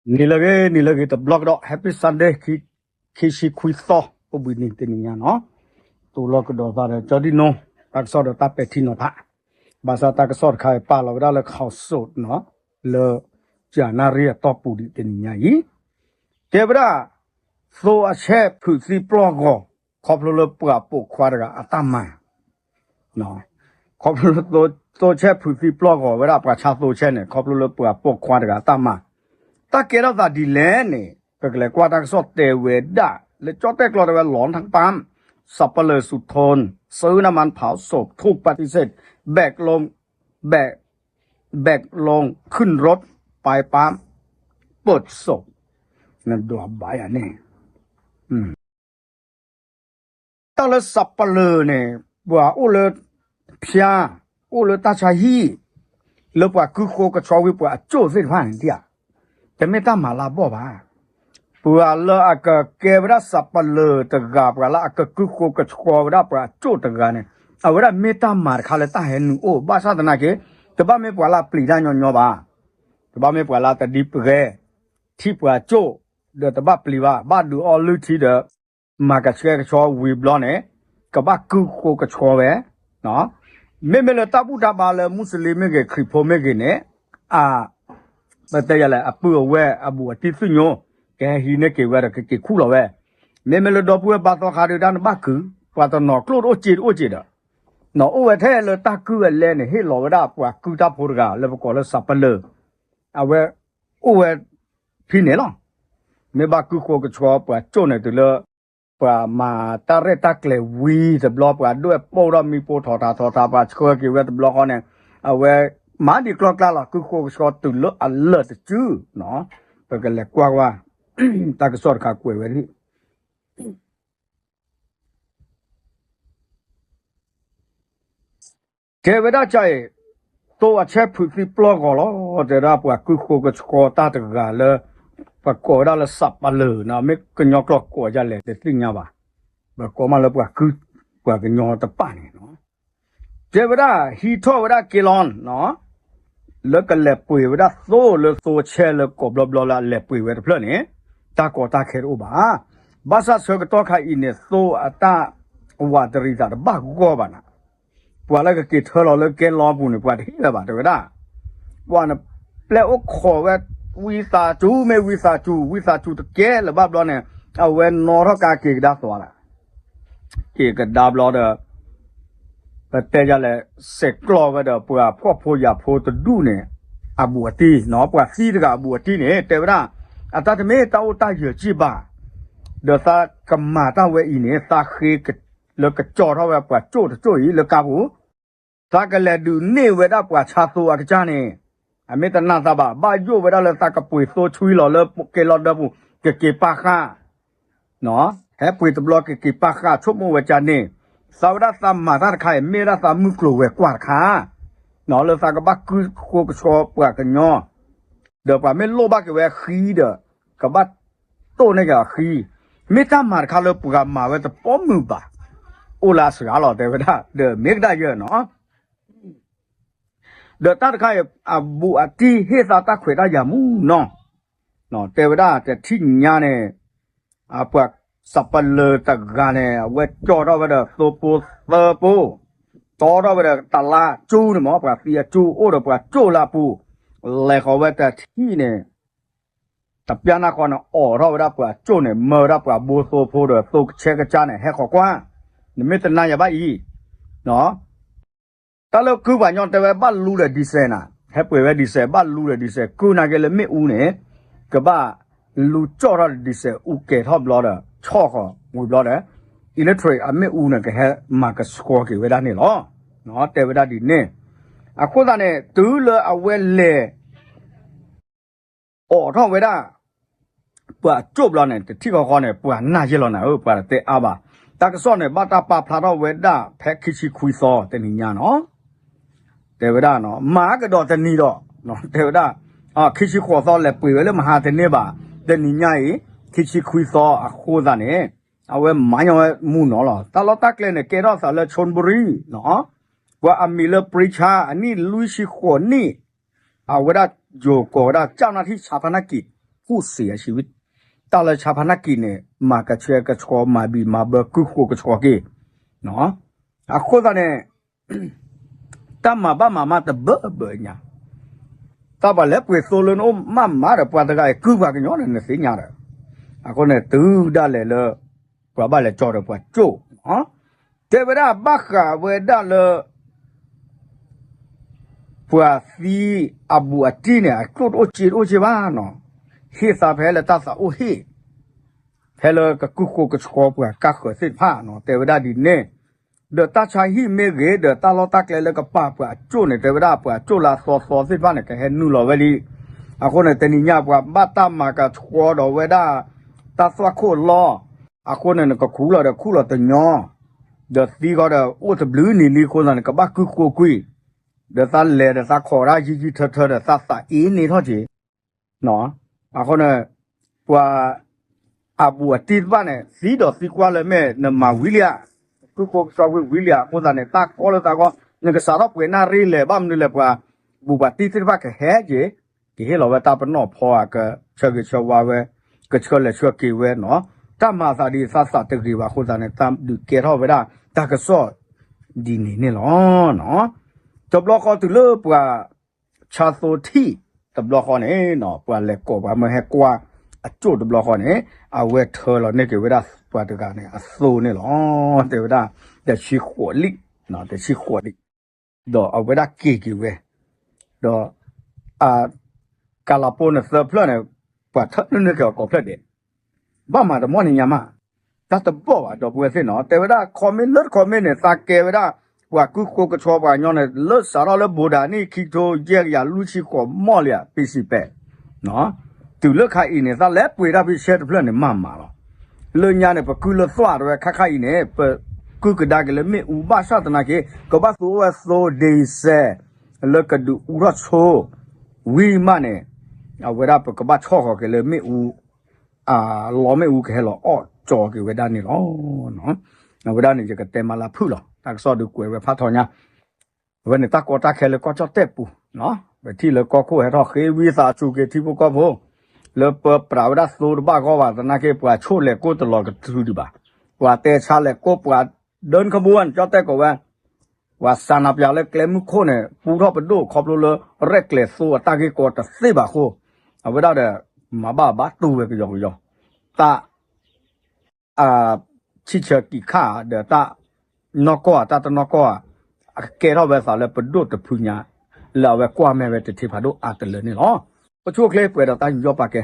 နံၤလၢအဂ့ၤ နံၤလၢအဂ့ၤတဘျီကဒီး Happy Sunday ခံဆံခွံသီ အိၣ်ဘှံးနံၤတနံၤညါနီၤ, တိၢ်လီၤကဒီးသးဒီးကၠီဒံနိ တၢ်ကစီၣ်ဒီးတၢ်ပဲာ်ထံနီၤဖး, ဘၣ်ဆၣ်တၢ်ကစီၣ်တခါအံၤပာ်လီၤဝဲဒၣ်လၢ Khaosod နီၤ, လၢ ကၠနၣ်ရံၣ်အတီၢ်ပူၤဒံးတနံၤညါအံၤ, တဲဝဲဒၣ် သိအဆဲးဖုးသံပျီၢ်ဂီၤ ခီဖျိလၢပှၤပိာ်ခွါတဂၤအတၢ်မၤ ခီဖျိလၢသိဆဲးဖုးသံပျီၢ်ဂီၤဝဲဒၣ်ပှၤဆါသိဆဲးန့ၣ် ခီဖျိလၢပှၤပိာ်ခွါတဂၤအတၢ်မၤ, တၢ်ကဲထီၣ်သးဒ်လဲၣ်န့ၣ် ပကလဲၤကွၢ်တၢ်ကစီၣ်တဲဝဲဒၣ် လၢကၠီၣ်တဲၣ်ကျီတဲဝဲ หลอนทั้งปั๊ม สัปเหร่อสุทน ซื้อน้ำมันเผาศพ ถูกปฏิเสธ แบกลง แบก แบกลงขึ้นรถไปปั๊ม เปิดศพ နဒွးဘၣ်ယၤန့ၣ် တၢ်လၢ สัปเหร่อ န့ၣ် ပှၤအိၣ်လၢ ဖၠါ အိၣ်လၢတၢ်ဆါဟံၣ် လၢပှၤကုၢ်ဃိကဆှီဝံၤပှၤအကၠိၣ်သ့ၣ်တဖၣ်န့ၣ်ဒ်ဧါ, တမ့ၢ်တၢ်မၤလၢအဘီၣ်ဘၣ်. ပှၤလၢအကကဲဝဲဒၣ် สัปเหร่อ တဂၤ ပှၤလၢအကကုၢ်ဃိကဆှီဝဲဒၣ်ပှၤအကၠိၣ်တဂၤန့ၣ် အဝဲဒၣ်မ့ၢ်တၢ်မၤတခါလၢတၢ်ဟဲနုာ်အိၣ် ဘၣ်ဆၣ်သနာ်က့ တဘၣ်မ့ၢ်ပှၤလၢအပျံၤတၢ်ညီညီဘၣ်. တဘၣ်မ့ၢ်ပှၤလၢတဒံပဂဲၤ ထံၣ်ပှၤကၠိၣ် ဒီးတဘၣ်ပျံၤဘၣ် ဘၣ်ဒုးအီလုၢ်ထံဒီး မၤကဆှဲကဆှီဝံၤဘျီန့ၣ် ကဘၣ်ကုၢ်ဃိကဆှီဝဲ, မ့မ့ၢ်လၢတၢ်ဘူၣ်တၢ်ဘါလၢမူစလ့မ့ၢ်ဂ့ၤ ခရံာ်ဖိမ့ၢ်ဂ့ၤန့ၣ် အ ပတဲယလဲၣ် အပုၢ်အဝဲၢ်အဘူးအတံၢ်သုၣ်ညိ ကဟဲဟံးန့ၢ်က့ၤဝဲဒီးကက့ၤခူၣ်လီၤဝဲ, မ့မ့ၢ်လၢဒီပုၢ်ဝဲၢ်ဘါသီခါဒုးတၢ်နဘၣ်ကုၢ် ပှၤတနီၤကျိၣ်တအိၣ်စ့တအိၣ်စ့ဒီး နီၢ်အိၣ်ဝဲထဲလၢတၢ်ကုၢ်ဝဲလဲၣ်န့ၣ် ဟ့ၣ်လီၤဝဲဒၣ်ပှၤကုၢ်တၢ်ဖိတဂၤလၢပကိးလၢ สัปเหร่อ အဝဲ အိၣ်ဝဲ ဖဲန့ၣ်လီၤ. မ့ၢ်ဘၣ်ကုၢ်ဃိကဆှီပှၤကၠိၣ်န့ၣ်တုၤလၢ ပှၤမၤတၢ်ရဲၣ်တၢ်ကျဲၤဝံၤတဘျီ ပှၤဒွဲၣ်ပိၢ်ထီၣ်မံပိၢ်ထီၣ်ထးထီၣ်ထး ပှၤဆှၢက့ၤဝဲတဘျီဃီန့ၣ် အဝဲမၤဒံးကျီကျါလီၤ ကုၢ်ဃိကဆှီတုၤလၢအလၢာ်တစု ပကလဲၤကွၢ်ကွၢ် တၢ်ကစီၣ်တခါကွဲးဝဲဒၣ် တဲဝဲဒၣ်ကအံၤ သိအဆဲးဖုးသံပျီၢ်ဂီၤလီၤ တဲဝဲဒၣ်ပှၤကုၢ်ဃိကဆှီတၢ်တဂၤလၢ ပကိးဝဲဒၣ်လၢ สัปเหร่อ နီၤ မ့ၢ်ကညီကျိာ်ကိးဒ်လဲၣ်တသ့ၣ်ညါဘၣ်, ပကိးမးလၢပှၤကုၢ် ပှၤကညီတပၣ်န့ၣ်နီၤ တဲဝဲဒၣ်ဟံးထီၣ်ဝဲဒၣ်က့လီၤနီၤ လၢကလဲၤပှ့ၤဝဲဒၣ်သိလၢသိဆဲးလၢကိးဘျီဘျီလၢအလဲၤပှ့ၤဝဲတဖျၢၣ်န့ၣ် တၢ်ကီတၢ်ခဲတအိၣ်ဘၣ်. ဘၣ်ဆၣ်ဆၢကတီၢ်ခါအံၤန့ၣ် သိအတၢ်ဝးတရံးသးတဘၣ်ဂီၢ်ဘၣ်နၤ ပှၤလၢကက့ၤထၢလီၤလၢကဲလီၤပူၤန့ၣ် ပှၤတဟ့ၣ်လၢၤဘၣ် တဲဝဲဒၣ် ပှၤနပျဲၢ်အိၣ်ခိးဝဲ ဝံသးစူၤ မ့ၢ်ဝံသးစူၤ ဝံသးစူၤတကဲလၢၤဘၣ်ဘျီန့ၣ် အဝဲနီၣ်ထီၣ်ကါက့ၤကဒါသွးလီၤ က့ၤကဒါဘျီဒီး ပတဲယလဲၣ် ဆဲးကျိးဝဲဒီးပှၤဖှီၣ်ဖိယာ်ဖိတဒူၣ်န့ၣ် အဘူးအတံၢ်နီၤ ပှၤသံတဂၤအဘူးအတံၢ်န့ၣ် တဲဝဲဒၣ် အတၢ်တမ့ၢ်တၢ်အိၣ်တၢ်ယၢၤကံၣ်ဘၣ်, ဒီးသးကမၤတၢ်ဝဲအံၤန့ၣ် သးဃ့လၢကကၠီထီၣ်ဝဲပှၤကၠိၣ်တကၠိၣ်အံၤလၢကါပူၤ သးကလဲၤဒုးန့ၢ်ဝဲဒၣ်ပှၤဆါသိအကစၢ်န့ၣ် အမ့ၢ်တနာ်သးဘၣ် ဘၣ်ယိၣ်ဝဲဒၣ်လၢသးကပှ့ၤသိဆွံလီၤလၢကဲလီၤဒၢပူၤ ကက့ၤပာ်ဃာ် ဟဲပှ့ၤတဘျီကက့ၤပာ်ဃာ်ဆိကမိၣ်ဝဲကန့ၣ် သးဝဲဒၣ်သးမၤတၢ်တခါအံၤ မ့ၢ်ဝဲဒၣ်သးမုၢ်ကျိၤဝဲၤကွာ်တခါ လၢသးကဘၣ်ကုၢ်ဃိကဆှီပှၤကညီ ဒီးပှၤမ့ၢ်လိၣ်ဘၣ်က့ၤဝဲဃံဒီး ကဘၣ်တိၢ်န့ၢ်က့ၤအဃံ, မ့ၢ်တၢ်မၤတခါလၢပှၤမၤဝဲတပိာ်မုၢ်ဘၣ်, အိၣ်လၢအစှၤလီၤ တဲဝဲဒၣ် ဒီးမ့ၢ်ကဒါယၢၢ်နီၤ ဒီးတၢ်တခါအံၤ အဘူးအတံၢ်ဟ့ၣ်သးတၢ်ခွဲးတၢ်ယာ်မူနီၤ, တဲဝဲဒၣ်တထံၣ်ညါန့ၣ် ပှၤစးပလၢၤတဂၤန့ၣ် အဝဲကၠီထီၣ်ဝဲဒီးသိဖိသၢဖိ, တီထီၣ်ဝဲဒီးတလါကၠူန့ၣ်မ့ၢ် ပှၤသံအကၠူအိၣ်ဒီးပှၤကၠိၣ်လၢအပူၤ, လဲၤဃီၤဝဲတထံၣ်န့ၣ် တပျၢ်နၢ်ဃီန့ၣ် အိးထီၣ်ဝဲဒၣ်ပှၤကၠိၣ်န့ၣ် မၢဝဲဒၣ်ပှၤဘိသိဖိဒီးသိကဆဲကဆါန့ၣ် ဟဲဃီၤကွၢ်, နမ့ၢ်တနာ်ယၤဘၣ်အံၤ, တၢ်လၢကုၢ်ပှၤကညီတဲဝဲဘၣ်လူဒီး diesel နၤ, ဟဲပှ့ၤဝဲ diesel ဘၣ်လူဒီး diesel ကုၢ်နာ်က့လၢမ့ၣ်အူန့ၣ်, ကဘၣ်လူကၠီၣ်ထီၣ်ဒီး diesel အူကဲၤထီၣ်ဘျီဒီး ဆီၣ်ဃီၤဝံၤဘျီဒီး electric အမ့ၣ်အူန့ၣ် ကဟဲမၤကဆှီက့ၤဝဲဒၣ်န့ၣ်လီၤ. တဲဝဲဒၣ်ဒ်န့ၣ်, အဃိသတးန့ၣ် တုၤလၢအဝဲလဲၤ အိးထီၣ်ဝဲဒၣ် ပှၤကၠိၣ်ဘျီန့ၣ် တထံၣ်ဃီဃီန့ၣ် ပှၤနာ်ယဲၢ်လီၤနၤဧၢ, ပှၤတတဲအါဘၣ်. တၢ်ကစီၣ်န့ၣ် ဘၣ်တၢ်ပာ်ဖျါထီၣ်ဝဲဒၣ်ဖဲခံဆံခွံသီတနံၤညါနီၤ, တဲဝဲဒၣ် မၤကဒီးတနံၤဒီး တဲဝဲဒၣ် ခံဆံဃိးသီလဲၤပှ့ၤဝဲလၢမဟါတန့ၢ်ဘၣ်, တနံၤညါအံၤ ခံဆံခွံသီအဃိသတးန့ၣ် အဝဲမၤညီဝဲမူနီၤလီၤ. တၢ်လီၢ်တၢ်ကျဲန့ၣ် ကဲထီၣ်သးလၢ ชลบุรี ပှၤအမံၤလၢ ပရံဆါ အနံၣ်လွံၢ်ဆံဃိးနံၣ်, အဝဲဒၣ်ယိၤကိးဝဲဒၣ် เจ้าหน้าที่ชาปนกิจ ผู้เสียชีวิต တၢ်လၢဆါဖးနၢ်က့ၤန့ၣ် မၤကဆှဲကဆှီ မၤဘံၣ်မၤဘၢ ကုၢ်ဃိကဆှီက့ၤ အဃိသတးန့ၣ် တၢ်မၤဘၣ်မၤမးတဘၢဘၢညါ, တၢ်ပှၤလဲၤပှ့ၤသိလၢနအိၣ်မးမးဒီး ပှၤတဂၤအံၤကုၢ်ပှၤကညီဒီး နသ့ၣ်ညါဒီး, အဃိန့ၣ် တုၤဒၣ်လဲာ်လၢ ပှၤဘၣ်လဲၤကၠီဒီးပှၤကၠိၣ်, တဲဝဲဒၣ်ဘၣ်ဃးဝဲဒၣ်လၢ ပှၤသံအဘူးအတံၢ်န့ၣ် အကၠိၣ်တအိၣ်စ့တအိၣ်စ့ဘၣ်နီၤ, ဟ့ၣ်သးဖဲလၢတၢ်သးအိၣ်ဟ့ၣ် ဖဲလၢကကုၢ်ဃိကဆှီပှၤကါဃၢၤသ့ၣ်တဖၣ်နီၤ, တဲဝဲဒၣ်ဒ်န့ၣ်, ဒီးတၢ်ဆါဟံၣ်မ့ၢ်ဂ့ၤ ဒီးတၢ်လီၢ်တၢ်ကျဲလၢကပာ်ပှၤအကၠိၣ်န့ၣ် တဲဝဲဒၣ်ပှၤကၠိၣ်လၢအသီသီသ့ၣ်တဖၣ်န့ၣ် ကဟဲနုာ်လီၤဝဲလံ. အဃိန့ၣ် တနံၤညါပှၤဘၣ်တၢ်မၤကဆှီဒီးဝဲဒၣ် တၢ်သွၣ်ခိၣ်အလီၢ်, အဃိန့ၣ် နကခူၣ်လီၤဒီးခူၣ်လီၤတညီ, ဒီးသံဃီဒီးအိၣ်တဘျုးနံၤလံအဃိသတးန့ၣ် ကဘၣ်ကုၢ်ဃိကွံာ်, ဒီးသးလဲၤဒီးသးခိးတၢ်ယံာ်ယံာ်ထၢထၢဒီးသးသးအ့န့ၢ်ထီၣ်က့ၤ အဃိန့ၣ် ပှၤအဘူးအတံၢ်တဖၣ်န့ၣ် သံဒီးသံကွၢ်လၢမ့ၢ်နမၤဝံၤလံဧါ, ကုၢ်ဃိကဆှီဝံၤဝံၤလံဧါ, အဃိသတးန့ၣ် တၢ်ကီလၢသးကီ နကစးထီၣ်ပှဲၤနၣ်ရံၣ်လဲၣ် ဘၣ်မနုၤလဲၣ် ပှၤဘူးပှၤတံၢ်သ့ၣ်တဖၣ်ကဟဲက့ၤ, ကဟ့ၣ်လီၤဝဲတၢ်ပနီၣ်ဖီဧါ, ကဆၢဂ့ၤဆၢဝါဝဲ, ကဆှၢလဲၤဆှၢက့ၤဝဲနီၤ, တၢ်မၤသးဒ်သးသးတဂ့ၤဘၣ် အဃိသတးန့ၣ် တၢ်ဒုးကဲထီၣ်ဝဲဒၣ် တၢ်ကစီၣ်ဒ်န့ၣ်န့ၣ်လီၤ. တဘျီဃီတုၤလၢပှၤ ဆါသိထံၣ်တဘျီဃီန့ၣ် ပှၤလဲၤကိးပှၤမၢဟဲကွၢ်အကၠိၣ်တဘျီဃီန့ၣ် အဝဲထၢလီၤန့ၢ်က့ၤဝဲဒၣ်ပှၤတဂၤန့ၣ် အသိန့ၣ်လီၤ. တဲဝဲဒၣ် တဆံဃိးလံ, တဆံဃိးလံ, ဒီးအဝဲဒၣ်က့ၤက့ၤဝဲ, ဒီး ကၤလၤပိန့ၣ်သၢဖျၢၣ်န့ၣ် ပှၤထၢနုာ်န့ၢ်က့ၤအီၤကိးဖျၢၣ်ဒဲး ဘၣ်မၤတမီၢ်န့ၣ်ညါမး, တၢ်တဘီၣ်ဘၣ် ဒီပုၢ်ဝဲၢ်သ့ၣ်နီၤ, တဲဝဲဒၣ် comment လၢတ comment န့ၣ် သးကဲဝဲဒၣ် ပှၤကုၢ်ဃိကဆှီပှၤကညီန့ၣ် လၢစးထီၣ်လၢဘိးဒၤနံၣ်ခံကထိယဲၢ်ကယၤလွံၢ်ဆံဃိးမီၢ်လံဧါ ပ့စံးပဲး, တုၤလၢခါအံၤန့ၣ် သးလဲၤပှ့ၤတၢ်ဖံးဆဲတဖျၢၣ်န့ၣ် မၤမၤလီၤ. လၢညါန့ၣ် ပကုၢ်လၢသွၣ်တဲဝဲ ခါခါအံၤန့ၣ် ပကုၢ်ကဒါက့ၤလၢမ့ၣ်အူဘၣ်ဆၣ်သနာ်က့ ကဘၣ်သူဝဲသိ ဒ့စဲ လၢကဒုးအူထီၣ်ဆိ ဝံၤမးန့ၣ် အဝဲဒၣ်ပကဘၣ်ဆီၣ်ဃီၤက့ၤလၢမ့ၣ်အူ အလီမ့ၣ်အူကဟဲလီၤအီၣ်ကၠီက့ၤဝဲဒၣ်န့ၣ်လီၤ. အဝဲဒၣ်န့ၣ် ယကတဲမၤလၢဖုၣ်လီၤ. တၢ်ကစီၣ်ဒုးကွဲးဝဲဖးထီညါ, အဝဲန့ၣ်တၢ်ကီတၢ်ခဲလၢကီၢ်ကၠီၣ်တဲၣ်ပူၤ, ပထံၣ်လၢကီၢ်ခိၣ်ဟဲထီၣ်ဃ့ဝံသးစူၤက့ၤထံဖိကီၢ်ဖိ, လၢပပြးဝဲဒၣ်သိတဘၣ်ဂီၢ်ဘၣ်သနာ်က့ ပှၤဆိၣ်လဲၤကိၢ်တလီၤကတြူဒံးဘၣ်, ပှၤတဲဆါလဲၤကိၢ်ပှၤဒၢနခဘိန့ၣ် ကၠီၣ်တဲၣ်ကိးဝဲ ပှၤစးနၤပၠးလၢကျဲမုၢ်ခိၣ်န့ၣ် ပူထီၣ်ပဒိၣ်ခီဖျိလၢရဲၣ်ကျဲၤသိအတၢ်ဂ့ၢ်ကီတသ့ဘၣ်အဃိ, အဝဲဒၣ်ဒီး မၤဘၣ်ဘၣ်တူၢ်ဝဲကယီကယီ, တၢ် ဆံၣ်ဆၢကံးခါဒီးတၢ်နီၢ်ကီၢ်ဧါ တၢ်တနီၢ်ကီၢ်ဧါ, အကကဲထီၣ်ဝဲသးလၢပဒိၣ်တဖုညါ, လၢအဝဲကွၢ်မဲာ်ဝဲတထံဖးဒိၣ်အါတလၢန့ၣ်လီၤ. ပဆိၣ်ချ့ပှဲၤဒီးတၢ်ယူးယီၣ်ပာ်ကဲ